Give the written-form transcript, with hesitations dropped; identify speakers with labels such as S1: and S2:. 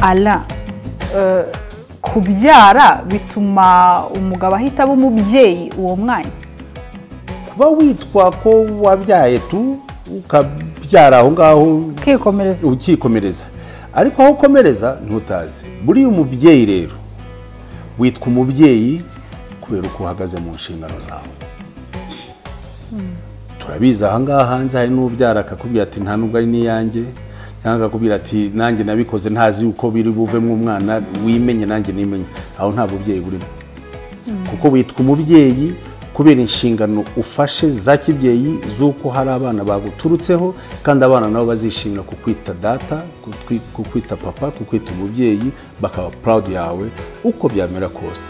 S1: Alain, kubyara bituma umugabo ahita aba umubyeyi uwo mwanya?
S2: Kuba witwa ko wabyaye tu ukabyara aho ngaho
S1: ukikomereza,
S2: ukikomereza, ariko aho ukomereza ntutazi. Buriya umubyeyi rero witwa umubyeyi kubera uko uhagaze mu nshingano zawe. Turabizi aha ngaha hanze hari n'ubyara akakubwira ati nta nubwo ari n'iyanjye, cyangwa akakubwira ati nanjye nabikoze ntazi uko biri buvemo umwana, wimenye nanjye nimenye. Aho nta bubyeyi burimo, kuko witwa umubyeyi kubera inshingano ufashe za kibyeyi z'uko hari abana baguturutseho, kandi abana nabo bazishimira kukwita data, kukwita papa, kukwita umubyeyi, bakaba proud yawe uko byamera kose.